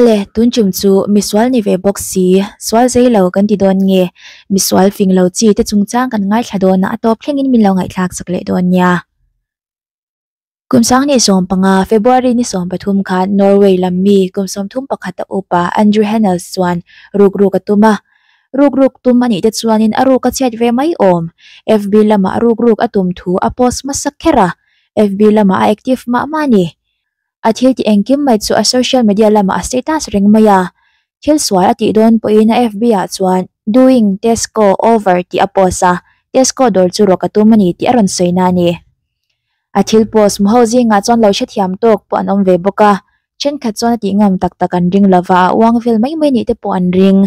Awle, tun tum chu misual ni ve bawk si, sual zei lo kan ti dawn nge, misual fing lo chi te chungchang kan ngaithla dawn a, a tawp thlengin min lo ngaihthlak sak leh dawn nia. Kum 2015, February ni 13 khan Norway lam mi kum 31 a upa Andrew Hennels chuan rukruk a tum a. Rukruk tum a nih te chuanin a ruk a chhiat ve mai awm. FB lamah rukruk a tum thu a post hmasa kher a, FB lamah a active mah mah a ni. A thil tih engkim mai chu a social media lamah a status reng mai a. Thil sual a tih dawn pawhin a FB ah chuan Doing Tesco over tih a post a, Tesco dawr chu rawk a tum a ni tih a rawn sawi na a ni. A thil post hmu ho zingah chuan lo hrethiam tawk pawh an awm ve bawk a, thenkhat chuan a tih ngam tak tak an ring lova a uang vel mai mai nih te pawh an ring.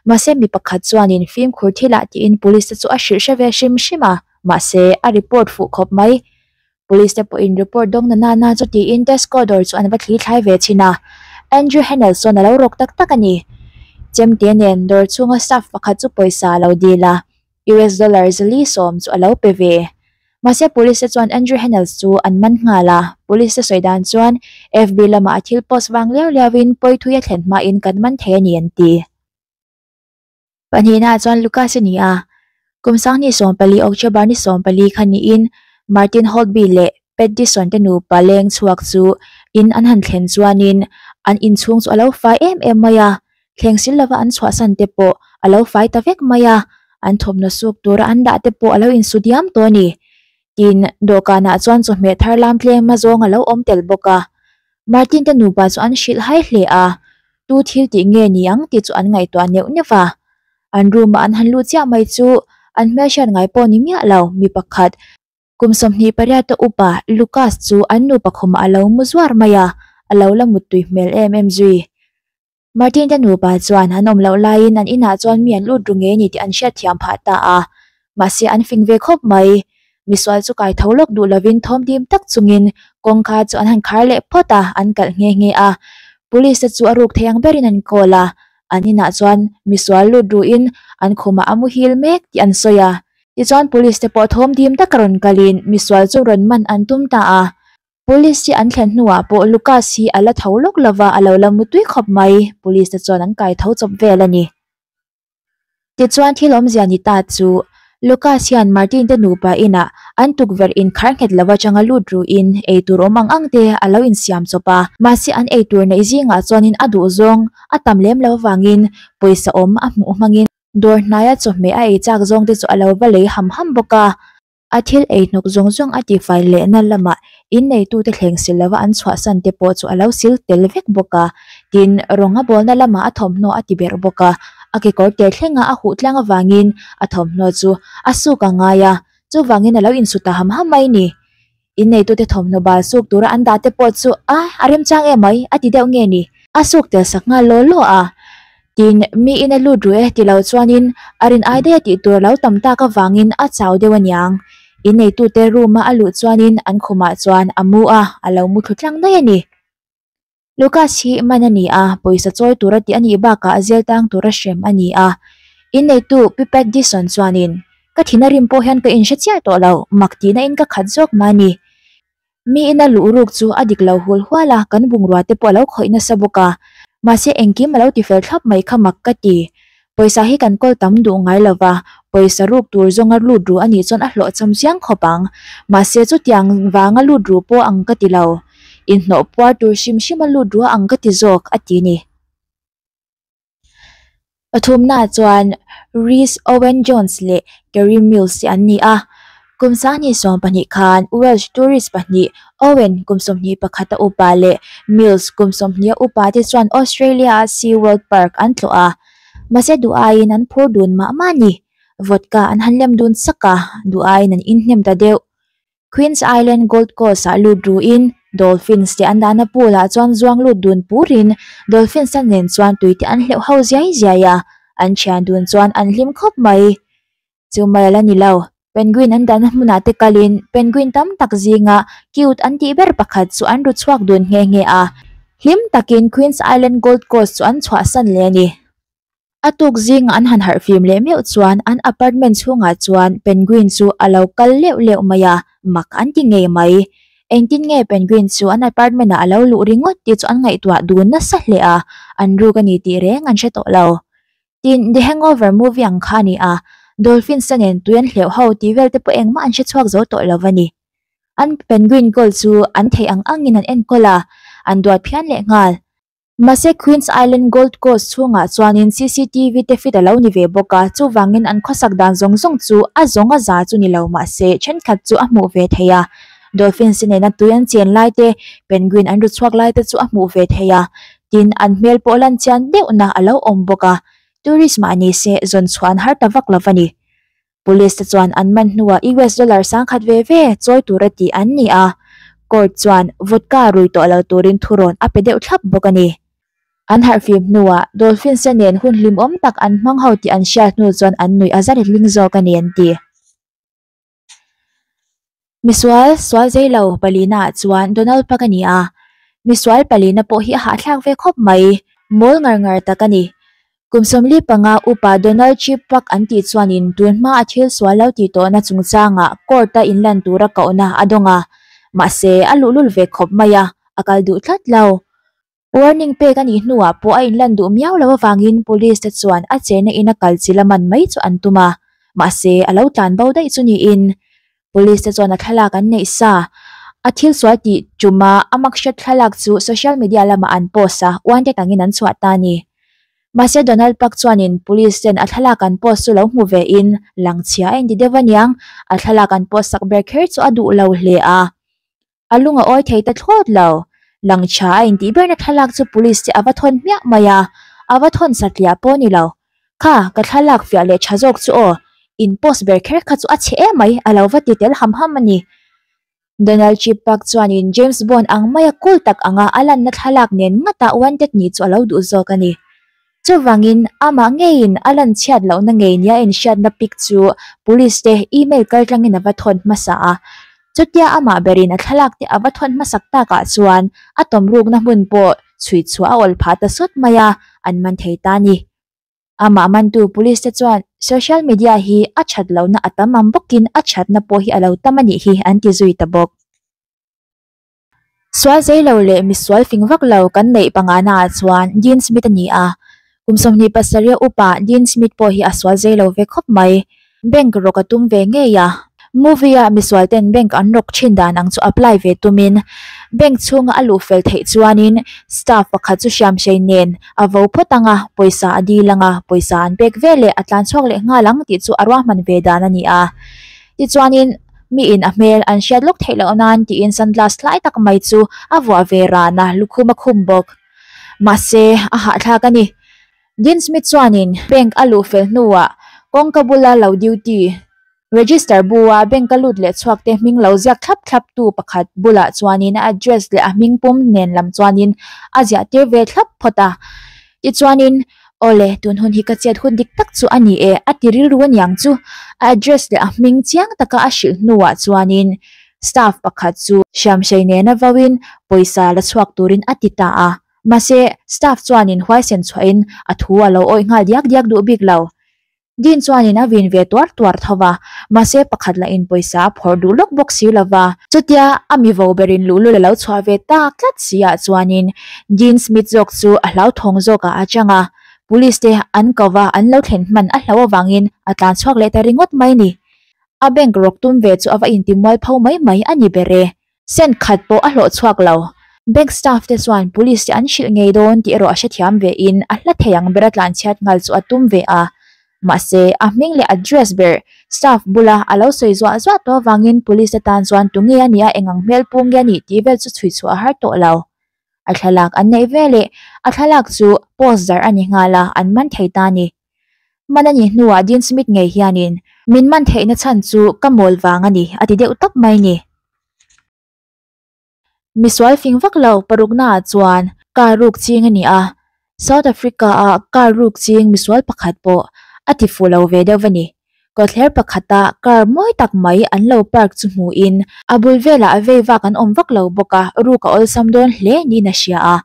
Mahse mi pakhat chuanin fimkhur thilah tiin police te chu a hrilh hre ve hrim hrim a, mahse a report fuh khawp mai. Police te pawhin report dawng na nana chu tiin Tesco dawr chu an va thli thlai ve thin a, Andrew Hennels chuan a lo rawk tak tak a ni. Chemte nen dawr chhunga staff pakhat chu pawisa a lo dil a, US dollar 410 chu a lo pe ve. Mahse police te chuan Andrew Hennels chu an man nghal a, police te sawi dan chuan FB lamah a thil post vang liau liauin pawi thui a thlen hmain kan man thei a ni an ti. Pahnihnaah chuan Lucas a ni a, kum 2014 October ni 14 kha niin Martin Holtby leh Pat Dixon te nupa leng chhuak chu in an han thlen chuanin an inchhung chu a lo fai em em mai a, thleng sil lova an chhuahsan te pawh a lo fai ta vek mai a, an thawmhnaw suk tura an dah te pawh a lo insu diam tawh a ni. Tin, dawhkanah chuan chawhmeh thar lam tlem a zawng a lo awm tel bawk a. Martin te nupa chu an hrilh hai hle a, tu thil tih nge ni ang tih chu an ngaihtuah neuh neuh va. An room ah an han lut chiah mai chu an hmelhriat ngai pawh ni miah lo, mi pakhat, Kum 28 a upa Lucas chu an nupa khumah a lo mu zuar mai a, a lo la muttui hmel em em zui. Martin te nupa chuan an awm loh laiin an inah chuan mi an lut ru ngei ni tih an hriatthiam phah ta a, mahse an fing ve khawp mai. Misual chu kai tho lawk duh lovin thawm dim tak chungin kawngka chu an han khar leh phawt a, an kalh nghe nghe a. Police te chu a ruk thei ang berin an call a, an inah chuan misual lut ruin an khumah a muhil mek tih an sawi a. Tichuan police te pawh thawm dim taka rawn kalin misual chu rawn man an tum ta a. Police hi an thlen hnuah pawh Lucas hi a la tho lawk lova a lo la mutui khawp mai, police te chuan an kai tho chawp vel a ni. Tichuan thil awmzia ni ta chu Lucas hian Martin te nupa inah an tukverh inkhar nghet lova changa lut ruin eitur awm ang ang te a lo insiam chawp a. Mahse an eitur neih zingah chuanin a duhzawng a tam lem lo avangin pawisa awm a hmuh hmangin Dawr hnaia chawhmeh a ei chak zawng te chu a lo va lei ham ham bawk a. A thil ei hnawk zawng zawng a tifai lehna lamah inneitute thleng sil lova an chhuahsan te pawh chu a lo sil tel vek bawk a. Tin, rawng a bawlna lamah a thawmhnaw a ti berh bawk a. A kekawr tel thlenga a huh tlang avangin a thawmhnaw chu a suk a ngai a, chuvangin a lo insu ta ham ham mai ni. Inneitute thawmhnaw bal suk tura an dah te pawh chu a a remchang em mai a ti deuh nge ni? A suk tel sak nghal law law a. Tin, mi in a lut ru e ti lo chuanin a rin ai daih a tih tur a lo tam tak avangin a chau deuh aniang. Inneitute room a a luh chuanin an khumah chuan a mu a, a lo mu thlu tlang daih a ni. Lucas hi man a ni a, pawisa chawi tura tih a nih bakah zel tang tura hrem a ni a. Inneitu Pi Pat Dixon chuanin, Ka thin a rim pawh hian ka inhre chiah tawh lo, mak tihna in ka khat zawk mah a ni. Mi ina luh ruk chu a dik lo hul hual a, kan bungrua te pawh a lo khawih nasa bawk a. Mahse engkim a lo tifel thlap mai kha mak ka ti. Pawisa hi kan kawl tam duh ngai lo va, pawisa ruk tur zawnga lut ru a nih chuan a hlawhchawm chiang khawp ang. Mahse chutiang vanga lut ru pawh ang ka ti lo. Inhnawh puar tur hrim hrima lut ru a ang ka ti zawk, a ti ni. Pathumna chuan Rhys Owen Jones leh Kerry Mills te an ni a. Kum 2020 khan Welsh tourist pahnih Owen kum 21 a upa leh Mills kum 20 a upa te chuan Australia-a Sea World Park an tlawh a. Mahse duh aiin an phur dun mah mah a ni. Vodka an han lem dun sak a, duh aiin an inhnem ta deuh. Queens Island Gold Coast-ah lut ruin Dolphins te an dahna pool-ah chuan zuang lut dun purin Dolphins-a nen chuan tui te an hleuh ho ziai ziai a, an thian dun chuan an hlim khawp mai. Chu mai a la ni lo, Penguin an dahna hmunah te kalin penguin tam tak zinga cute an tih ber pakhat chu an ru chhuak dun nghe nghe a, hlim takin Queens Island Gold Coast chu an chhuahsan leh a ni. A tuk zingah an han harh fim leh meuh chuan an apartment chhungah chuan penguin chu a lo kal leuh leuh mai a, mak an ti ngei mai. Engtin nge penguin chu an apartment ah a lo luh ringawt tih chu an ngaihtuah dun nasa hle a, an ruk a ni tih reng an hre tawh lo. Tin, The Hangover movie ang kha a ni a, dolphins te nen tui an hleuh ho tih vel te pawh engmah an hre chhuak zo tawh lo a ni. An penguin goal chu an theih ang angin an enkawl a, an duat phian leh nghal. Mahse Queens Island Gold Coast chhungah chuanin cctv te fit a lo ni ve bawk a, chuvangin an khawsak dan zawng zawng chu a zawng a za chu ni lo mahse thenkhat chu a hmuh ve thei a. Dolphins te nena tui an chen lai te, penguin an ru chhuak lai te chu a hmuh ve thei a. Tin, an hmel pawh lan chian deuhna a lo awm bawk a, tourist mah ni se zawn chhuah an har ta vak lo a ni. Police te chuan an man hnuah US dollar sangkhat ve ve chawi tura tih an ni a, court chuan vodka rui tawh lo turin thurawn a pe deuh thlap bawk a ni. An harhfim hnuah dolphins te nen hun hlimawm tak an hmang ho tih an hriat hnu chuan an nuih a za letling zawk a ni an ti. Misual sual zei lo palina ah chuan Donald Park a ni a, misual palina pawh hi a hahthlak ve khawp mai, mawl ngar ngar tak a ni. Kum 45 upa Donald Chip Park an tih chuanin tun hma a thil sual lo tih tawhna chungchangah court-a inlan tura kohna a dawng a, mahse a luhlul ve khawp mai a, a kal duh tlat lo. Warning pek a nih hnuah pawh a inlan duh miau lo avangin police te chuan a chenna ina kal chi la man mai chu an tum a, mahse a lo tlan bo daih chu niin police te chuan a thlalak an neih sa. A thil sual tih tuma a mugshot thlalak chu social media lamah an post a, uante tangin an chhuah ta a ni. Mahse Donald Park chuanin police ten a thlalak an post chu lo hmu ve in lang chhia a inti deuh aniang, a thlalak an post sak ber kher chu a duh lo hle a. A lung a awi thei ta thlawt lo. Langtha a intih berna thlalak chu police te a va thawn hmiah mai a, a va thawn satliah pawh a ni lo. Kha, ka thlalak fiah leh tha zawk chu aw, in post ber kher kha chu a chhe em mai, a lo va ti tel ham ham a ni. Donald Chippak chuanin James Bond ang maia cool tak anga a lanna thlalak nen ngata wanted nih chu a lo duh zawk a ni. Chuvangin, amah ngeiin a lan chhiat lohna ngei nia inhriatna pic chu police te email kaltlangin a va thawn hmasa a. Chutia amah berin a thlalak te a va thawn hmasak takah chuan a tawmrukna hmun pawh chhui chhuah a awl phah ta sawt mai a, an man thei ta a ni. Amah mantu police te chuan social media hi a that lohna a tam ang bawkin a thatna pawh hi a lo tam a nih hi an ti zui ta bawk. Sual zei lo leh misual fing vak lo kan neih pangana ah chuan Dean Smith a ni a. Kum 27 upa Dean Smith pawh hi a sual zei lo ve khawp mai. Bank rawk a tum ve ngei a. Movie ah misual ten bank an rawk thin dan ang chu apply ve tumin bank chhunga a luh fel theih chuanin staff pakhat chu hriamhrei nen a vo phawt ang a, pawisa a dil ang a, pawisa an pek veleh a tlan chhuak leh nghal ang tih chu a ruahman ve dan a ni a. Tichuanin. Mi in a hmel an hriat lawk theih loh nan tiin sunglass hlai tak mai chu a vuah ve ran a, lukhum a khum bawk. Mahse, a hahthlak a ni. Dean Smith chuanin bank a luh fel hnuah kawngka bula lo duty register bua bank a lut leh chhuak te hming lo ziak thlap thlap tu pakhat bulah chuanin a address leh a hming pum nen lam chuanin a ziah tir ve thlap phawt a. Tichuanin, Awle, tun hun hi ka chet hun dik tak chu a ni e, a ti rilru aniang chu. A address leh a hming chiang taka a hrilh hnuah chuanin staff pakhat chu hriamhrei nena vauin pawisa la chhuak turin a ti ta a. Mahse, staff chuanin huaisen chhuahin a thu a lo awih nghal diak diak duh bik lo. Dean chuanin a vin ve tuar tuar tho va, mahse pakhat lah in pawisa a phawrh duh lawk bawk si lo va. Chutia a mi vo berin luhlul a lo chhuah ve tak tlat si ah chuanin Dean Smith zawk chu a hlauthawng zawkah a chang a, police te an ko va an lo thlen hman a hlo avangin a tlan chhuak leh ta ringawt mai ni. A bank rawk tum ve chu a va intimual pho mai mai a ni ber e. Cent khat pawh a hlawh chhuak lo. Bank staff te chuan police te an hrilh ngei dawn tih erawh a hrethiam ve in a hla thei ang bera tlanchhiat nghal chu a tum ve a. Mahse, a hming leh address ber staff bula a lo sawi zuah zuah tawh avangin police te tan chuan tunge a nia engang hmel pung nge a nih tih vel chu chhui chhuah a har tawh lo. A thlalak an neih veleh a thlalak chu post zarh a ni nghal a, an man thei ta a ni. Man a nih hnuah Dean Smith ngei hianin, Min man theihna chhan chu ka mawl vang a ni, a ti deuh tawp mai ni. Misual fing vak lo paruknaah chuan car ruk ching a ni a, South Africa-a car ruk ching misual pakhat pawh a ti fuh lo ve deuh a ni. Kawtthler pakhata car mawi tak mai an lo park chu hmuhin a bul velah vei vak an awm vak lo bawk a, ruk a awlsam dawn hle niin a hria a.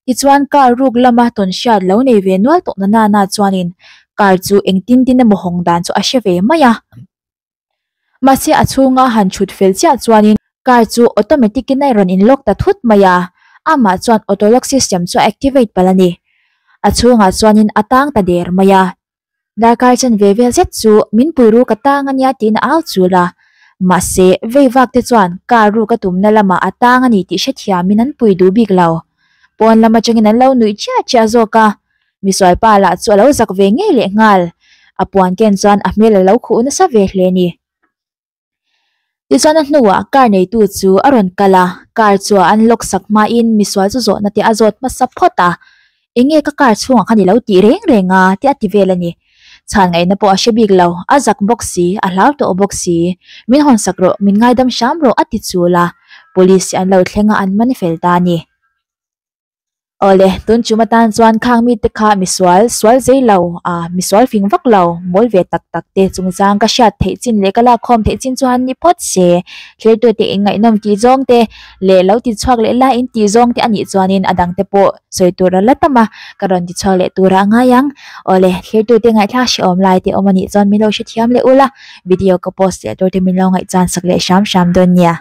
Tichuan car ruk lama tawn hriat lo nei ve nual tawh na nana chuanin car chu engtin tin emaw hawng dan chu a hre ve mai a. Mahse a chhunga han chhut fel chiah chuanin. Car chu automatic in a rawn in lock ta thut mai a, amah chuan auto lock system chu a activate palh a ni. A chhungah chuanin a tang ta der mai a. Darkar chanve vel zet chu min pui ru ka tang ania tiin a au chul a. Mahse, vei vak te chuan car ruk a tumna lamah a tang a ni tih hrethiamin an pui duh bik lo. Pawn lam atangin an lo nuih chiah chiah zawk a. Misualpa lah chu a lo zak ve ngei leh nghal. A puan ken chuan a hmel a lo khuh nasa ve hle a ni. Tichuan a hnuah car neitu chu a rawn kal a, car chu a unlock sak hmain misual chu zawhna te a zawt hmasa phawt a, Enge ka car chhungah khan i lo tih reng reng a? tih a ti vel a ni. Chhan ngaihna pawh a hre bik lo, a zak bawk si, a hlau tawh bawk si. Min hawn sak rawh, min ngaidam hram rawh a ti chul a, police hi an lo thleng a an man fel ta a ni. Awle, tun chum atan chuan khang mite kha misual, sual zei lo, a misual fing vak lo, mawl ve tak tak te chungchang ka hriat theih chin leh ka lakkhawm theih chin chuan ni phawt se. Thirtute inngaihnawm tih zawng te leh lo ti chhuak leh la in tih zawng te a nih chuanin a dang te pawh sawi tur a la tam a, ka rawn ti chhuak leh tur a ngai ang. Awle, thirtute ngaihthlak hrehawm lai te awm a nih chuan min lo hrethiam leh ula, video ka post leh tur te min lo ngaihchan sak leh hram hram dawn nia.